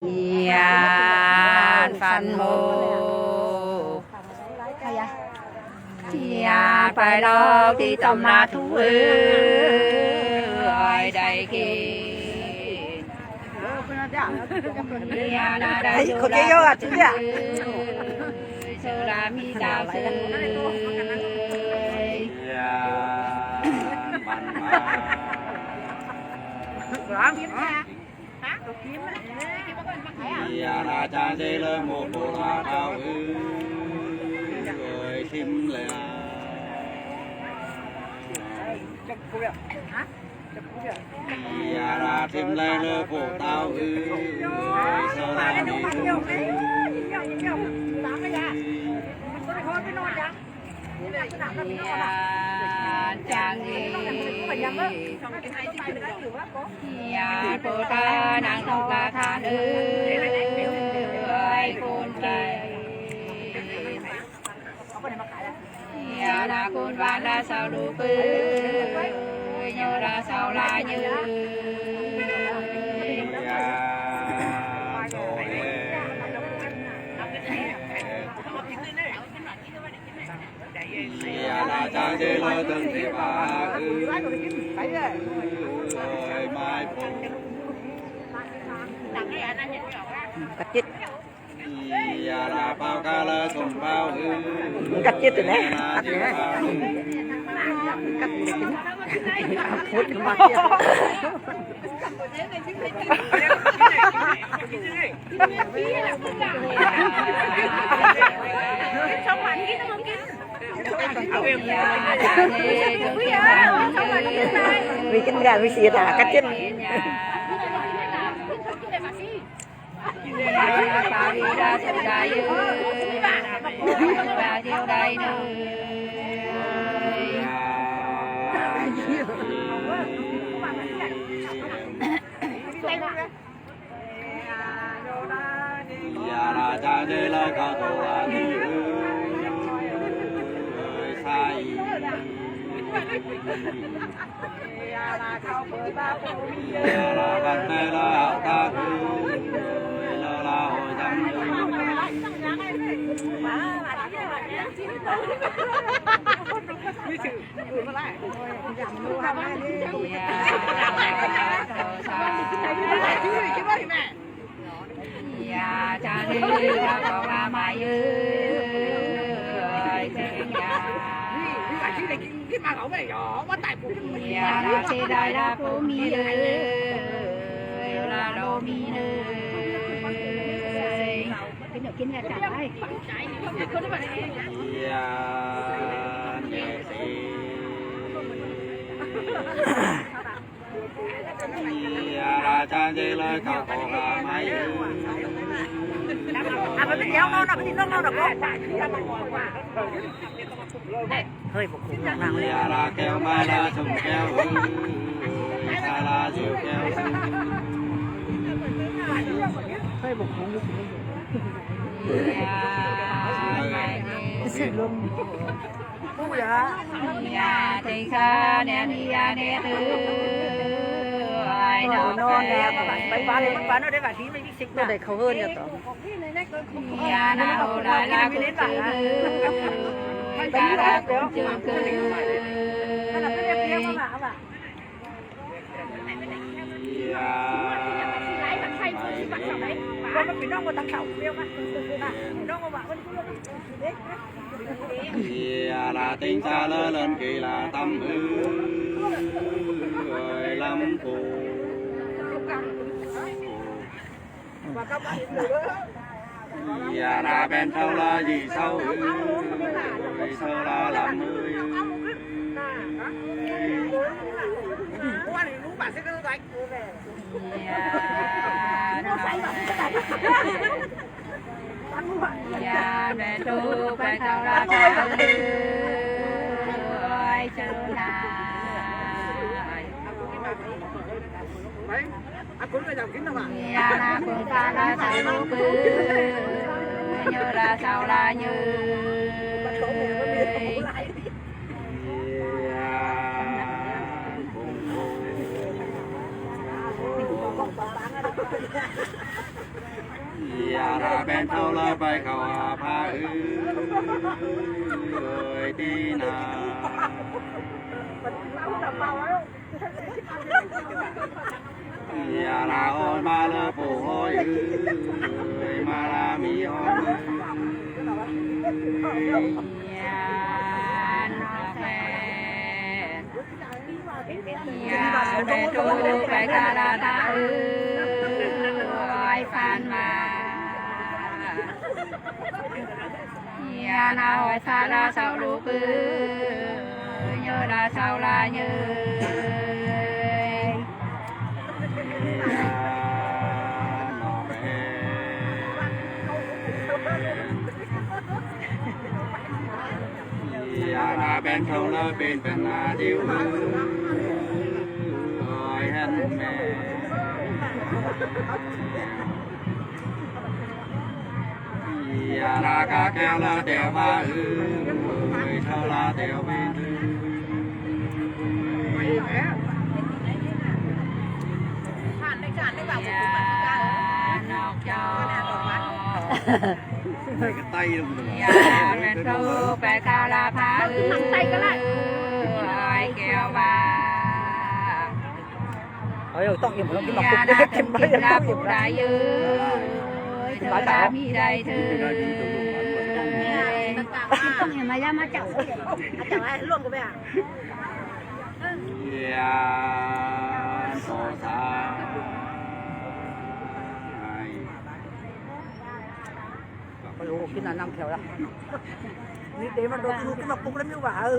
ຍານຟັນໂມ ຢາໄປລອກທີ່ຕຳລາທຸເອີຍ ໄດ້ກິນ ເຂົາເຈົ້າຢາກກິນເດ້ ເຊີລາມີດາວເຊີຍ ຢາລາຈາເຈເລີໂມໂປລາເຂົາເອີຍ ທິມແລ້ວ ຢາລາທິມແລ້ວເລີໂພເຕົ້າເອີຍ ສະລາມີທຸເອີຍ ຍານຈາງເອ ຍານໂປຕານາງລູກລາທ່ານເອີຍ ຄົນແກ່ ຍານາຄຸນວານລາຊາວລູກເອີຍ ໂຍລາຊາວລາເຍີ ກະຈິດ ກະຈິດແດ່ ພຸດມາ ມີກິນກະມີສີດາກະຈິດ ເຮີຍ ບໍ່ຄຸ້ມນາງເລີຍ ເຮີຍ ບໍ່ຄຸ້ມ ຊິລົງ. ນອນແລ້ວ ໄປບ້ານເລີຍ ໄປບ້ານເນາະ ໄດ້ບາດນີ້ ໄດ້ເຂົ້າເຮືອນຢູ່ຕໍ່. ຢ່າລະແບນເຂົ້າລະໄປເຂົ້າຫາພະເອີຍ ເອີຍ ຕີນາ ຢ່າລະໂອນມາລະປູໂຮຍເອີຍ ມາລະມີໂອນເອີຍ ຢ່ານອກແຟ ຢ່າແມ່ຕູ້ໄປກາລະກະເອີຍ ຟານມາ ຢ່ານາໂອຊາລາເຊົາລູກເອີຍ ເຢີລາເຊົາລາເຍີຍ ຢ່ານາແບນເຂົ້າລະເປັນປັນຫາດິວເອີຍ ເອີຍ ຫັ້ນແມ່ ຢ່າລະກະແກ້ວລະແຕ່ວມາເອີຍ ເຖົ້າລະແຕ່ວເວນເອີຍ ນອກຈອກ ໄປກະໄຕລົງ ຢ່າແມ່ນໂຕໄປກາລະພາເອີຍ ແກ້ວວ່າ ເອີ ຕ້ອງອີ່ມ ຕ້ອງກິນໝາກ ຢານາເປັນກິນລາຜູ້ໃດເອີຍ ເທີລາມີໄດ້ເທີ ຕ້ອງອີ່ມ ມາຢາມາເຈົ້າ ເຈົ້າໃຫ້ລວມກັນໄປຫາ ໂອ້ ກິນນ້ຳແຂວລະ ນີ້ເດ ມັນໂດນລູກຂຶ້ນມາປຸກແລ້ວມີຫວາ ເອີ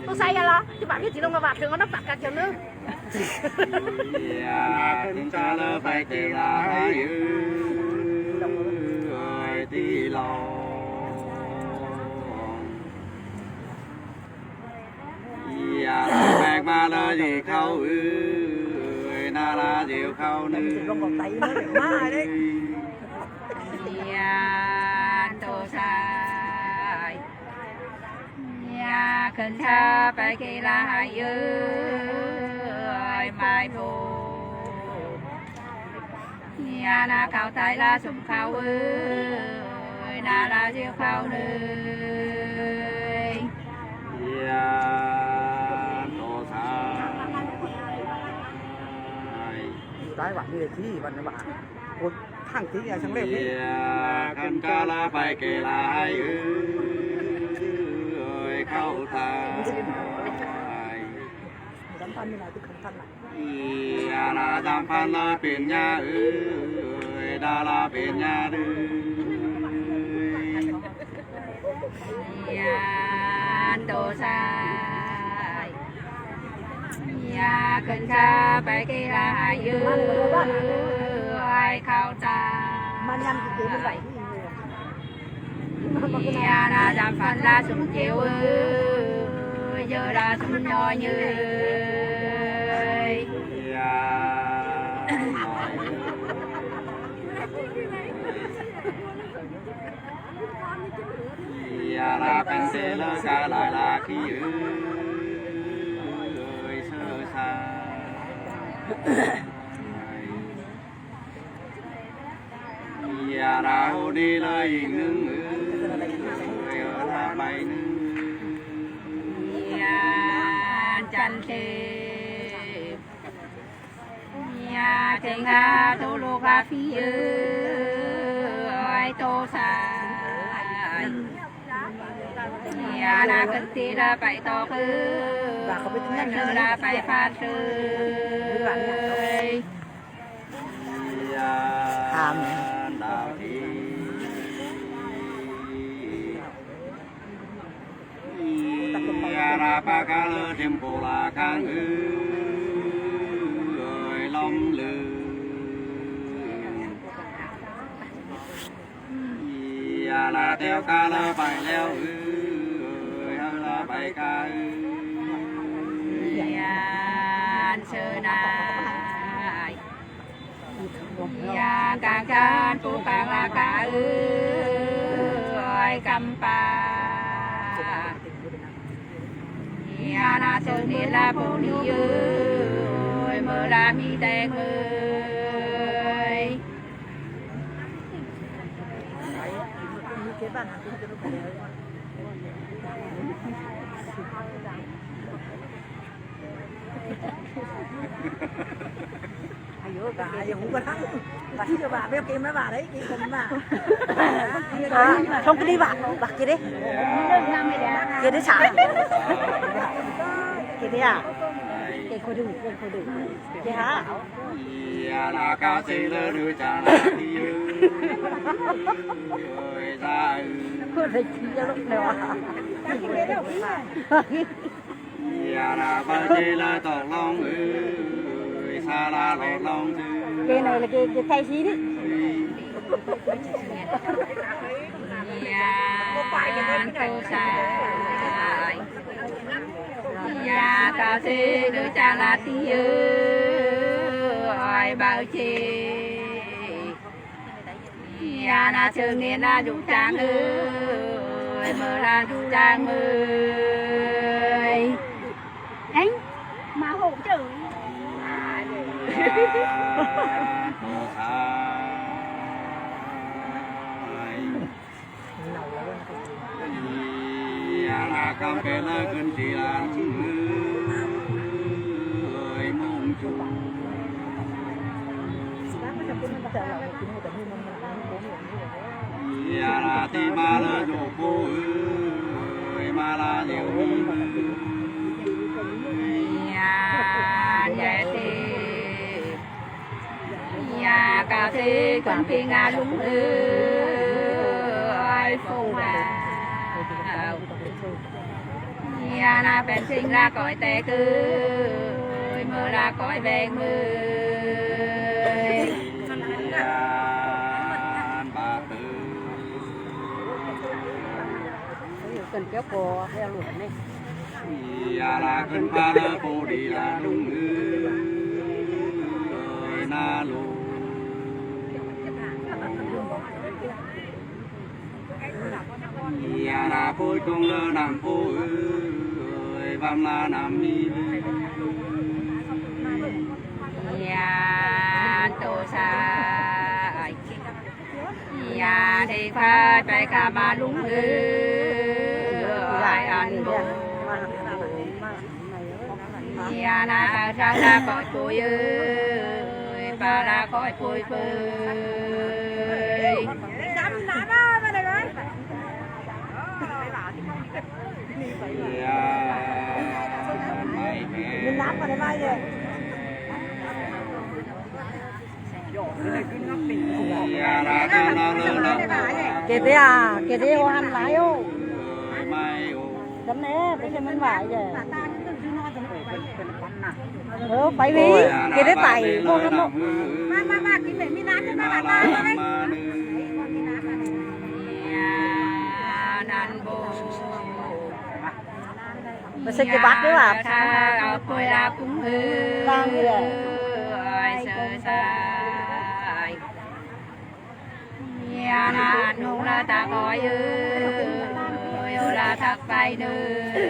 ໂຕໃສ່ກັນລະ ຊິບາດເຮັດຊິລົງມາບາດເຖິງເອົານ້ຳປາກກັນແຖວໜຶ່ງ ເອີ ເປັນຈາລະໄປເຕລາໃຫ້ເອີຍ ເອີຍ ຕີລອງ ຢ່າແບກມາລະເດເຂົ້າເອີຍ ນາລະເດເຂົ້າເນີຍ ຢ່າເຄີນຊາໄປເກລາໃຫ້ເອີຍ ມາຍໂພ ຍານາເຂົ້າຕາຍລາຊຸມເຂົ້າເອີຍ ນາລາຊິວເຂົ້າເອີຍ ຍາໂຕຊາຍ ຢູ່ໄຕ້ຫວັນນີ້ເລີຍທີ່ວັນນີ້ວ່າ ໂອ້ຍ ທາງທີ່ຍາສັງເລວນີ້ ຍາຄັນກາລາໄປເກລາໃຫ້ເອີຍ ເຂົ້າຕາຍ ສຳພັນນີ້ລະ ຄືສຳພັນລະ ຍາລາຈຳພັນລາເປັນຍາເອີຍ ດາລາເປັນຍາເດີ ຍາໂຕຊາຍ ຍາເຄີນຊາໄປເກລາໃຫ້ເອີຍ ເຂົ້າຕາ ມັນຍຳກິນເອງມັນໄດ້ ຍາລາຈຳພັນລາຊຸມເຈວເອີຍ ເຢີລາຊຸມຍອຍເອີຍ ຍາຍາລາເປັນເຊລະກາລາລາຄີເອີຍ ເຊີຊາ ຍາລາໂອດີລາອີກໜຶ່ງເອີຍ ເອີລາໄປໜຶ່ງ ຍາຈັນເທ ຍາເຈັງຫາໂຕລູກລາຟີເອີຍ ໂຕຊາຍ ຍານາເກີດຕີລາໄປຕໍ່ຄື ເອີລາໄປຟາດເອີຍ ອາເມນ ຍາລາປາກາເລີເທັມໂປລາຄັງເອີຍ ລອມເລີ ຍາລາແຕ້ວກາລາໄປແລ້ວເອີຍ ເຮີລາໄປກາເອີຍ ຍານເຊີນາຍ ຍາກາງການປູກາງລາກາເອີຍ ກຳປາ ຍານາເຊີນເນລາໂພນີເອີຍ ເມີລາມີແຕ່ເມີ ບ້ານຫາກິນ Ayo, ayo, bukan aku. Pasti coba, ayo, kayak mana, Pak? Ayo, kayak mana, Pak? Ayo, kayak mana, Pak? Không, cái đi, Pak. Bác kia đi. Kia đi, sao? Kia đi à? Kia cô đừng, kia cô đừng. Kia hả? Ơi, ra ơi. Cô đừng kia lúc nào à? Ơi, ra ba chê la tỏ lòng ơi, xa la lọt lòng thư. Cái này là cái, cái thay gì đấy? Ơi. Yan tô sai. Ya ta se de cha la ti ơi, bao che. Ya na chơ nghe na du chang ơi, mơ la du chang ơi. Anh, mà hổ chứ. Yan tô sai. Ơi, mông chu. Yan ti ma la yo po ơi, ma la yo mi. Yan ya ti. Ya ka se kon pi nga lung ơi, phung la. Ya na pen sing la koi te ơi, mơ la koi beng mơ. Yan ba ơi. Cần kéo cò theo luật này. Ya la kân pa la po di la lung ơi, na lu. Ya la po kong la nam po ơi, vam la nam mi. Ya tô sai. Ya de pha pai ka ma lung ơi, ai an bo. Ya na ka sa na ko tu ơi, pa la ko pui pui. Ya. Min nap ma de mai de. Kê tê à, kê tê ô hăn lái ô. Chấm nè, bố kê mến vải vậy. Ơ, phải vì, kê tê tải, ô hăn ô. Ba, ba, ba, kê mến, mi nán, ba, ba, ba, ba. Ba sa kê bát đấy à? Tang đi à? Ơi, sơ sai. Nhà na nung la ta coi ơi, la ta phải nơi.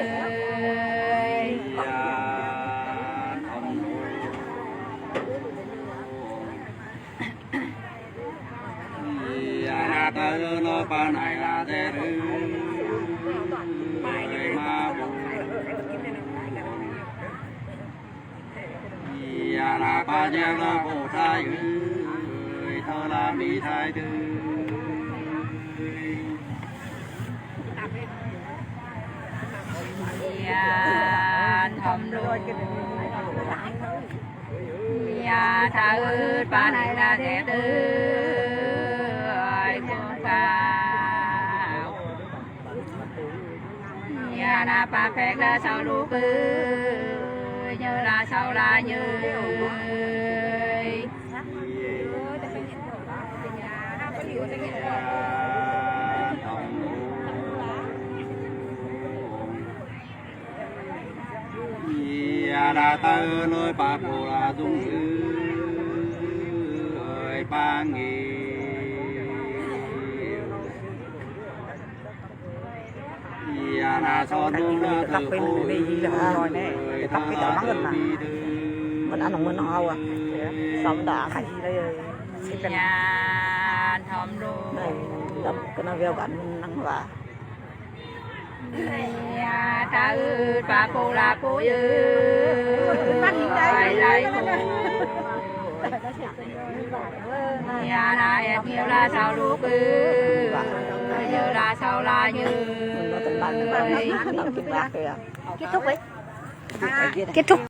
Ia na tau no pa nai la te ru. Ai ma bu. Ia na pa ja la ko tai ơi, thơ la mi tai tư. Ia thom lu. Ia tha ưt pa nai la te tư. Ai ko ta. Ia na pa pek la sau lu pư. Nhớ la sau la nhớ. Ia na tau loi pa po la dung ơi, pa ngi. Ia na so dung la tơ po ơi, ta la tơ pi tư. Mình ăn không mình ăn à. Sao đã khai gì đây. Ia ນທຳໂລ ໃນນຳຄະນະວຽວກັນນາງວ່າ ຍາຕາອືດປາໂປລາໂປເຢີ ໄລໂກ ຍາລາແອດເຍລາຊາວລູກເອີ ເຢີລາຊາວລາເຢີ ເກັບທຸກໄວ້ ເກັບທຸກ.